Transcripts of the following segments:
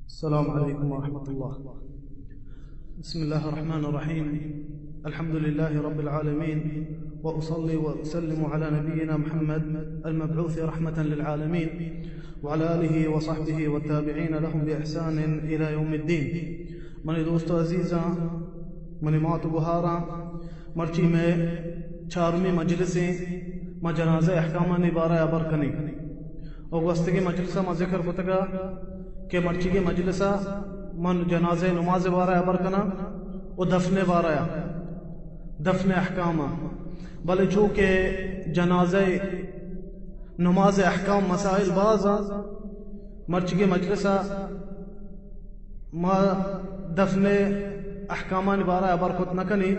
السلام عليكم ورحمة الله. بسم الله الرحمن الرحيم. الحمد لله رب العالمين، وأصلي وأسلم على نبينا محمد المبعوث رحمة للعالمين، وعلى آله وصحبه والتابعين لهم بإحسان إلى يوم الدين. منی دوست و عزیزاں، منی مات و گہاراں، مرچی مئے چارمی مجلسیں، ما جنازہ احکامانی بارہ ءَ ہبر کنیں۔ و گوستگیں مجلس ءَ ما ذکر کتگا کہ مرچیگیں مجلس ءَ من جنازہ نماز بارہ ءَ ہبر کناں و دفن بارہ ءَ، دفن احکام ءَ۔ بلے چو کہ جنازہ نماز احکام مسائل باز آں، مرچیگیں مجلس ءَ ما دفن احکامانی بارہ ءَ ہبر کت نہ کنیں۔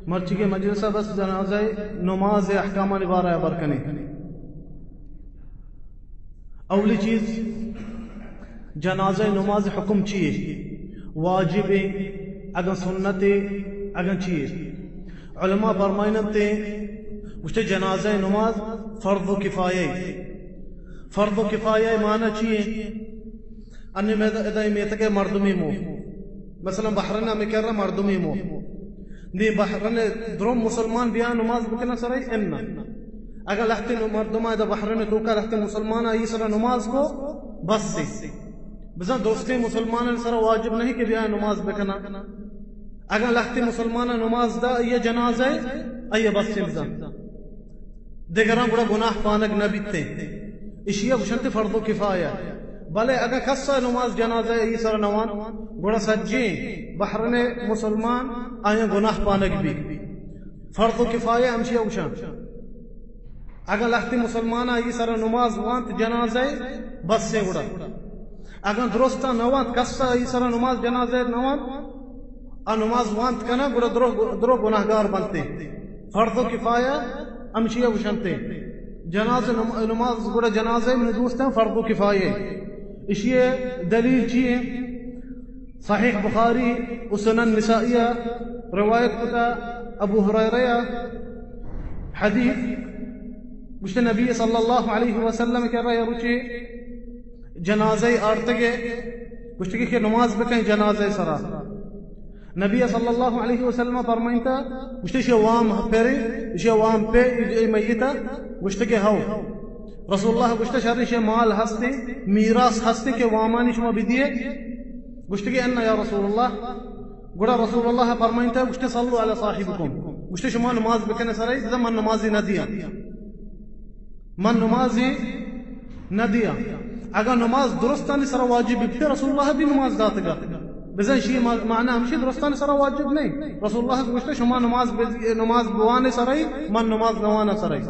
مرچیگیں مجلس ءَ بس جنازہ نماز احکامانی بارہ ءَ ہبر کنیں۔ اولی چیز، جنازہ نماز حکم چیے؟ واجبیں، اگاں سنتے، اگاں چیے؟ علماء فرمائنتے، گوشتے جنازہ نماز فرض و کفایہ۔ فرض و کفایہ معنی چیے؟ انی مئے ادا، ادا میتگ ءَ مردمے مو، مثلاً بحرین ءَ ہمے کرا مردمے مو، نی بحرین ءَ درو مسلمان بیا نماز بکناں سرا؟ اناں۔ اگاں لہتے نو-، مردم ادا بحرین ءِ توکا لہتے مسلمان آئی سرا نماز کو، بس ایں۔ بزاں درستیں مسلمانانی سرا واجب نہیں کہ بیا نماز بکناں۔ اگاں لہتے مسلماناں نماز دا، آئی جنازہ، آئی بس ایں بزاں۔ دگراں گڑا گناہ پانگ نہ بیتیں۔ اشیا گوشنت فرض و کفایہ۔ بلے اگاں کسا نماز جنازہ ای سر نوان، گڑا سجیں بحرین مسلمان آیاں گناہ پانگ بی۔ فرض و کفایہ ہمشیا گوشن۔ اگاں لہتی مسلمان ای سر نماز وانت جنازہ، بس ایں گڑا۔ اگاں درستاں نہ وانت، کس ء ای سرا نماز جنازہ ء نہ وانت، آ نماز وانت کناں، گڑا درو، درو گناہگار بنت۔ فرض و کفایہ ہمشی ء گوشنت۔ جناز نم-، نماز گڑا جنازہ من دوستاں فرض و کفایہ۔ اشی ء دلیل چی انت؟ صحیح بخاری و سنن نسائی ء روایت کتا ابو ہریرہ ء حدیث، گوشت نبی صلی اللہ علیہ وسلم کہ رہے روچے جنازہ آرتگے، گوشتگی کہ نماز بکن جنازہ سرا۔ نبی صلی اللہ علیہ وسلم فرمائنتا، گوشتے شے وام پرے، شے وام پہ اے میتا، گوشتگی ہو۔ رسول اللہ گوشتے شر شے مال ہستے، میراث ہستے کہ وامانی شما بدیے؟ گوشتگی ان یا رسول اللہ۔ گڑا رسول اللہ فرمائنتا، گوشتے صلوا علی صاحبکم، گوشتے شما نماز بکنے سرے، بزن من نمازی نہ دیاں۔ من نمازی نہ دیاں۔ اگاں نماز درستانی سرا واجب بیتے، رسول اللہ بھی نماز داتگا۔ بزن شی ما-، معنی ہمشی درستانی سرا واجب نہیں۔ رسول اللہ گوشتے شما نماز بز-، نماز بوانے سرئی، من نماز نوانا سرئی۔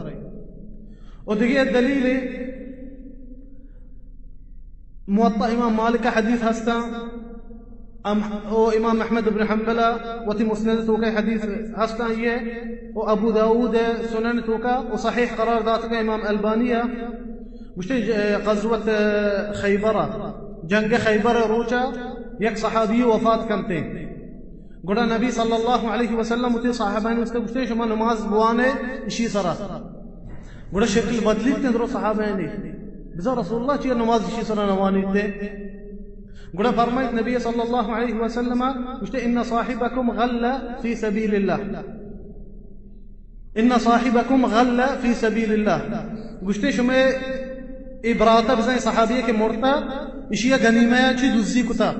و دیگه دلیل موطا امام مالک حدیث ہستا، ام-، او امام احمد بن حنبل وتی مسند توکا حدیث ہستا یہ، او ابو داؤد سنن توکا او صحیح قرار داتگا امام البانی۔ گوشتے ج-، غزوت خیبر، جنگ خیبر روچا یک صحابی وفات کنتے۔ گڑا نبی صلی اللہ علیہ وسلم وتی صحابانی استے گوشتے شما نماز بوانے اشی سرا۔ گڑا شکل بدلیت، درو صحابہ نے بزاں رسول اللہ چیا نماز اشی سرا نوانیت۔ گڑا فرمائیت نبی صلی اللہ علیہ وسلم، گوشتے ان صاحبکم غل فی سبیل اللہ، ان صاحبکم غل فی سبیل اللہ۔ گوشتے شمے اے براتا بزاں صحابی کہ مرتا، اشیا غنیمہ چی دزی کتا۔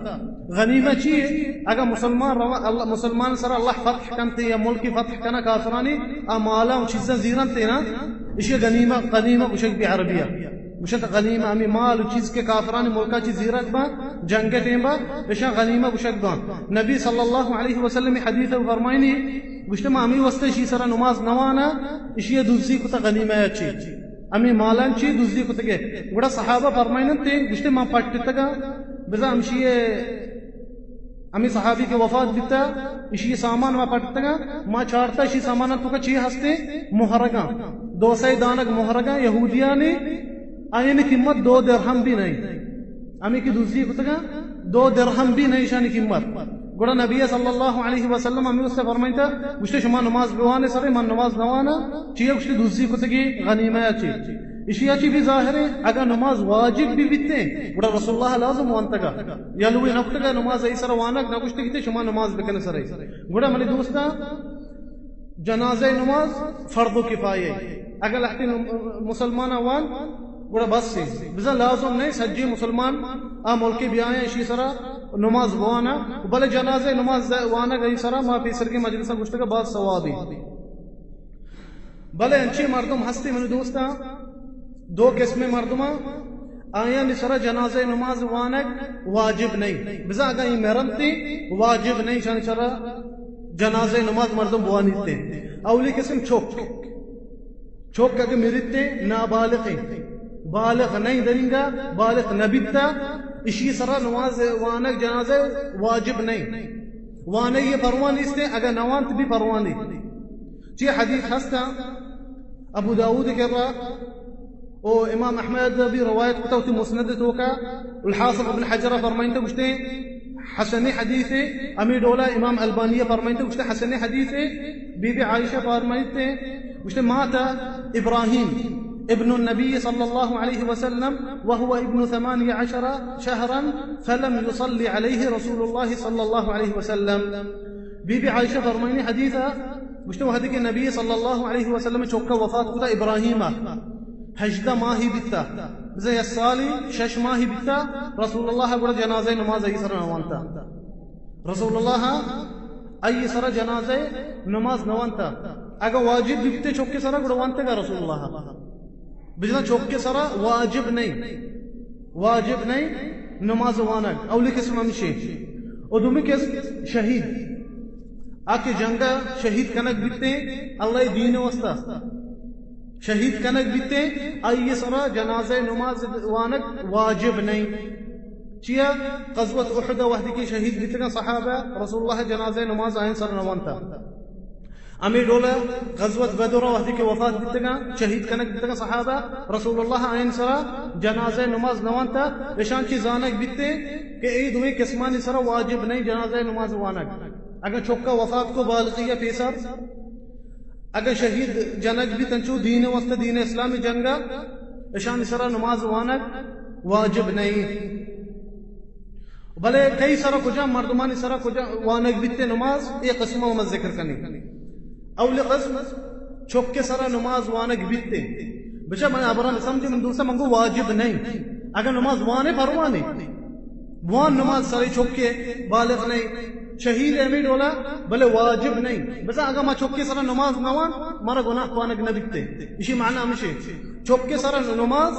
غنیمہ چی؟ اگا مسلمان روا، اللہ، مسلمان سر اللہ فتح کنتے یا ملکی فتح کنا کافرانی، آ مالا و چیزاں زیرنتے نا، اشیا غنیمہ، غنیمہ گوشگ بی عربیہ۔ گوشت غنیمہ ہمی مال و چیز کہ کافرانی ملکا چی زیرگ با، جنگ ٹیم با، اشیا غنیمہ گوشگ با۔ نبی صلی اللہ علیہ وسلم حدیث فرمائنی، گوشت ما ہمی واسطے اشی سرا نماز نوانا، اشیا دزی کتا غنیمہ چی۔ ہمے مالان چی دزی کتگے؟ گڑا صحابہ فرمائنتے، گوشتے ما پٹتگا، بزاں ہمشی، ہمے صحابی کہ وفات بیتا، اشی سامان ما پٹتگا، ما چارتا اشی سامان توکا چی ہستے؟ مہرگاں، دو سئے دانگ مہرگاں یہودیانی، آیانی قیمت دو درہم بھی نہیں۔ ہمے کہ دزی کتگا، دو درہم بھی نہیں اشانی قیمت۔ گڑا نبی صلی اللہ علیہ وسلم ہمے واسطے فرمائتا، گوشتے شما نماز بوانے سرے، من نماز نوانا، چیا؟ گوشتے دزی کتگی غنیمہ چی۔ اشی ءَ چی بھی ظاہر ہے، اگاں نماز واجب بھی بیتیں، گڑا رسول اللہ لازم وانتگا، یلوی نکتگا نماز ای سر وانگ، نہ گوشتگی تے شما نماز بکن سر ای۔ گڑا منی دوستاں، جنازہ نماز فرض و کفایہ ہے۔ اگر لہتے مسلمان وان، گڑا بس ہے۔ بزاں لازم نہیں سجی مسلمان آ ملک بیائیں اشی سرا نماز بوانا، بلے جنازہ نماز وانگ ای سرا ما پیسر کی مجلسہ گوشتگا باز ثوابی۔ بلے انچیں مردم ہستی منی دوستاں، دو قسم مردماں، آیانی سرا جنازہ نماز وانگ واجب نہیں۔ بزاں اگاں ای مرنتی واجب نہیں، شان سرا جنازہ نماز مردم بوانیتے۔ اولی قسم چوک، چوک اگہ مریتے نابالغ ہیں، بالغ نہیں دنگا، بالغ نبیتا، اشی سرا نماز وانگ جنازہ واجب نہیں۔ وانگ یہ پروانی استے، اگہ نوانت بھی پروانی۔ چی حدیث ہستا ابو داؤد کرا او امام احمد بھی روایت کتا وتی مسند توکا، الحافظ ابن حجر فرمائنتے گوشتے حسن حدیث، امی ڈولا امام البانی فرمائنتے گوشتے حسن حدیث، بی بی عائشہ فرمائنتے گوشتے مات ابراہیم ابن النبی صلی اللہ علیہ وسلم وهو ابن ثمانية عشر شهرا فلم يصل عليه رسول الله صلى الله عليه وسلم۔ بی بی عائشہ فرمائنی حدیث، گوشتے وہدے کہ نبی صلی اللہ علیہ وسلم چوکا وفات کتا ابراہیم، ہژدہ ماہی بیتا، بزاں یک سالی شش ماہی بیتا، رسول اللہ گڑا جنازہ نماز ای سر نوانتا۔ رسول اللہ ای سر جنازہ نماز نوانتا۔ اگہ واجب بیتے چوکے سر گڑا وانتے گا رسول اللہ۔ بجنا چوکے سرا واجب نہیں، واجب نہیں نماز وانگ۔ اولی قسم ہمشی۔ او دومی قسم شہید، آ کہ جنگا شہید کنگ بیتے اللہ دین واسطہ، شہید کنگ بیتے، آئی سرا جنازہ نماز وانگ واجب نہیں۔ چیا؟ غزوت احد وہدے کہ شہید بیتگا صحابہ، رسول اللہ جنازہ نماز آئین سر نوانتا۔ ہمے ڈولا غزوت بدر وہدے کہ وفات بیتگاں، شہید کنگ بیتگاں صحابہ، رسول اللہ آئین سرا جنازہ نماز نوانتا۔ اشان چی زانگ بیتے کہ اے دوئیں قسمانی سرا واجب نہیں جنازہ نماز وانگ۔ اگاں چکا وفات کو بالغی پیسر، اگاں شہید جنگ بیت انچو دین واسطہ دین اسلام جنگا، اشان سرا نماز وانگ واجب نہیں۔ بلے کئی سرا کجا مردمانی سرا کجا وانگ بیتے نماز، اے قسمہ ما ذکر کنی۔ اول قسم، چکے سرا نماز وانگ بیتے۔ بچا من ابران سمجھ من دوستا منگو واجب نہیں۔ اگر نماز وانے پروانے، وان نماز سرے چکے بالغ نہیں۔ شہید ہمے ڈولا، بلے واجب نہیں۔ بزاں اگاں ما چکے سرا نماز نوان، مارا گناہ کوانگ نہ بیتے۔ اشی معنی ہمشے۔ چکے سرا نماز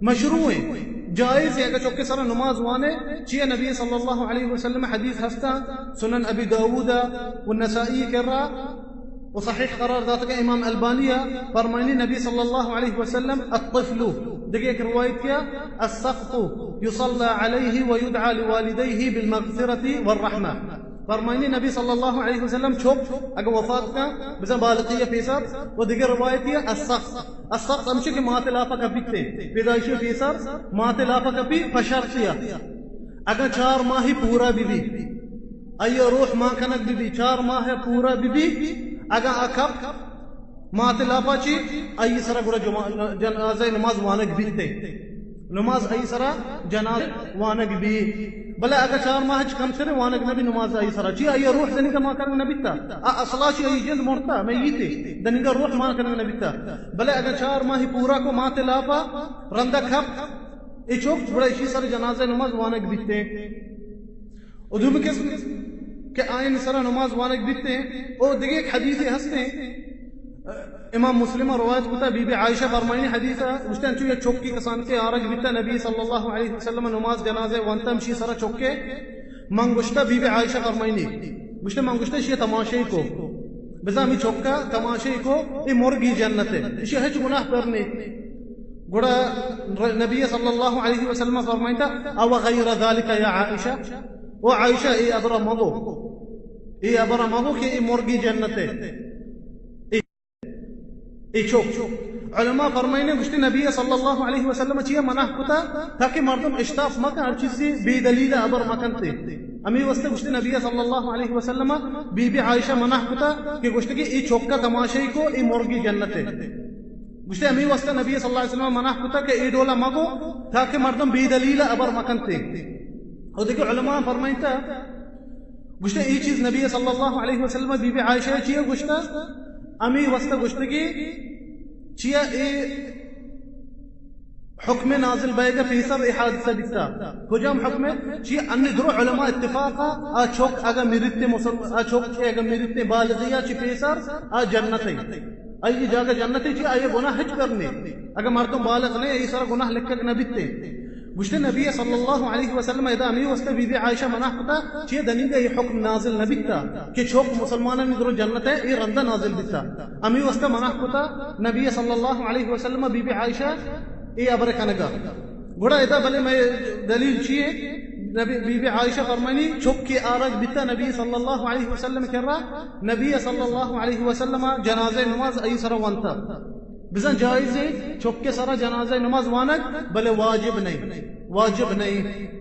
مشروع ہیں، جائز ہیں، اگاں چکے سرا نماز وانے، چیا نبی صلی اللہ علیہ وسلم حدیث ہستا، سنن ابی داؤد و نسائی کرا، و صحیح قرار داتگ امام البانی ء۔ فرمائنی نبی صلی اللہ علیہ وسلم، الطفل، دگہ ایک روایت کیا، السقط يصلى عليه ويدعى لوالديه بالمغفرة والرحمة۔ فرمائنی نبی صلی اللہ علیہ وسلم چوک اگر وفات کا بزن بالغی پیسر، و دگہ روایت کیا، السقط، السقط ہمشی کہ مات لاپا کپیتے، پیدائشی پیسر مات لاپا کپی پشرتیا۔ اگاں چار ماہی پورا بی بی، آئی روح مان کنگ بی بی، چار ماہ پورا بی بی، اگاں آ کپ مات لاپا چی، آئی سرا گڑا جما-، جنازہ نماز وانگ بیتے۔ نماز آئی سرا جنازہ وانگ بی۔ بلے اگاں چار ماہ چ کم سرے وانگ نبی نماز آئی سرا۔ چی آئی روح دنگا مان کنگ نبیتا۔ آ اصلا چی آئی جند مرتا، میتے۔ دنگا روح مان کنگ نبیتا۔ بلے اگاں چار ماہی پورا کو مات لاپا رندا کپ، اے چوک گڑا اشی سر جنازہ نماز وانگ بیتے۔ و دومی قسم کہ آئین سرا نماز وانگ بیتے، او دگہ ایک حدیث ہستے، امام مسلم روایت کتا، بی بی عائشہ فرمائنی حدیث، گوشتے انچو یک چوکی کسان کے آرگ بیتا، نبی صلی اللہ علیہ وسلم نماز جنازہ وانتا، ہمشی سرا چوکے من گوشتا، بی بی عائشہ فرمائنی، گوشتے من گوشتا، اشی تماشائی کو، بزاں ہمیں چوکا تماشائی کو، اے مرگی جنت ہے، اشی ہچ گناہ پر نہیں۔ گڑا ر-، نبی صلی اللہ علیہ وسلم فرمائتا، او غیر ذالک یا عائشہ، او عائشہ، اے ابرا مگو، اے ابرا مگو کہ اے مرگی جنت ہے۔ اے، اے چوک۔ علماء فرمائنے گوشتے نبی صلی اللہ علیہ وسلم چیا منع کتا تاکہ مردم اشتاف مکن ہر چیزی بے دلیل ابر مکنتے۔ ہمیں واسطے گوشتے نبی صلی اللہ علیہ وسلم بی بی عائشہ منع کتا کہ گوشتے کہ اے چوکا تماشائی کو اے مرگی جنت ہے۔ گوشتے، ہمے واسطہ نبی صلی اللہ علیہ وسلم منع کتا کہ اے ڈولا مگو، تاکہ مردم بے دلیل ابر مکنتے۔ اور دیکھو، علماء فرمائتا، گوشتے، اے چیز نبی صلی اللہ علیہ وسلم بی بی عائشہ چیا گوشتا؟ ہمے واسطہ گوشتے کہ چیا اے حکم نازل بیگا پیسر اے حادثہ بیتا۔ کجام حکم؟ چی ان درو علماء اتفاقا، آ چوک اگا مرتے مسلم، آ چوک چی اگا مرتے بالغیا چی پیسر، آ جنت ہے۔ آئی جاگہ جنت ہے، چی آئی گناہ ہچ کرنے۔ اگا مردم بالغ نے، ای سر گناہ لکھک نہ بیتے۔ گوشتے نبی صلی اللہ علیہ وسلم ادا ہمے واسطہ بی بی عائشہ منع کتا، چی دنیگا یہ حکم نازل نہ بیتا کہ چوک مسلمانانی درو جنت ہے، اے رندا نازل بیتا۔ ہمے واسطہ منع کتا نبی صلی اللہ علیہ وسلم بی بی عائشہ اے ابر کنگا۔ گڑا ادا بلے میں دلیل چی ہے؟ نبی، بی بی عائشہ فرمانی، چک کے آرگ بیتا نبی صلی اللہ علیہ وسلم کرا، نبی صلی اللہ علیہ وسلم جنازہ نماز ای سر وانتا۔ بزن جائز ہے چک کے سر جنازہ نماز وانگ، بلے واجب نہیں، واجب نہیں۔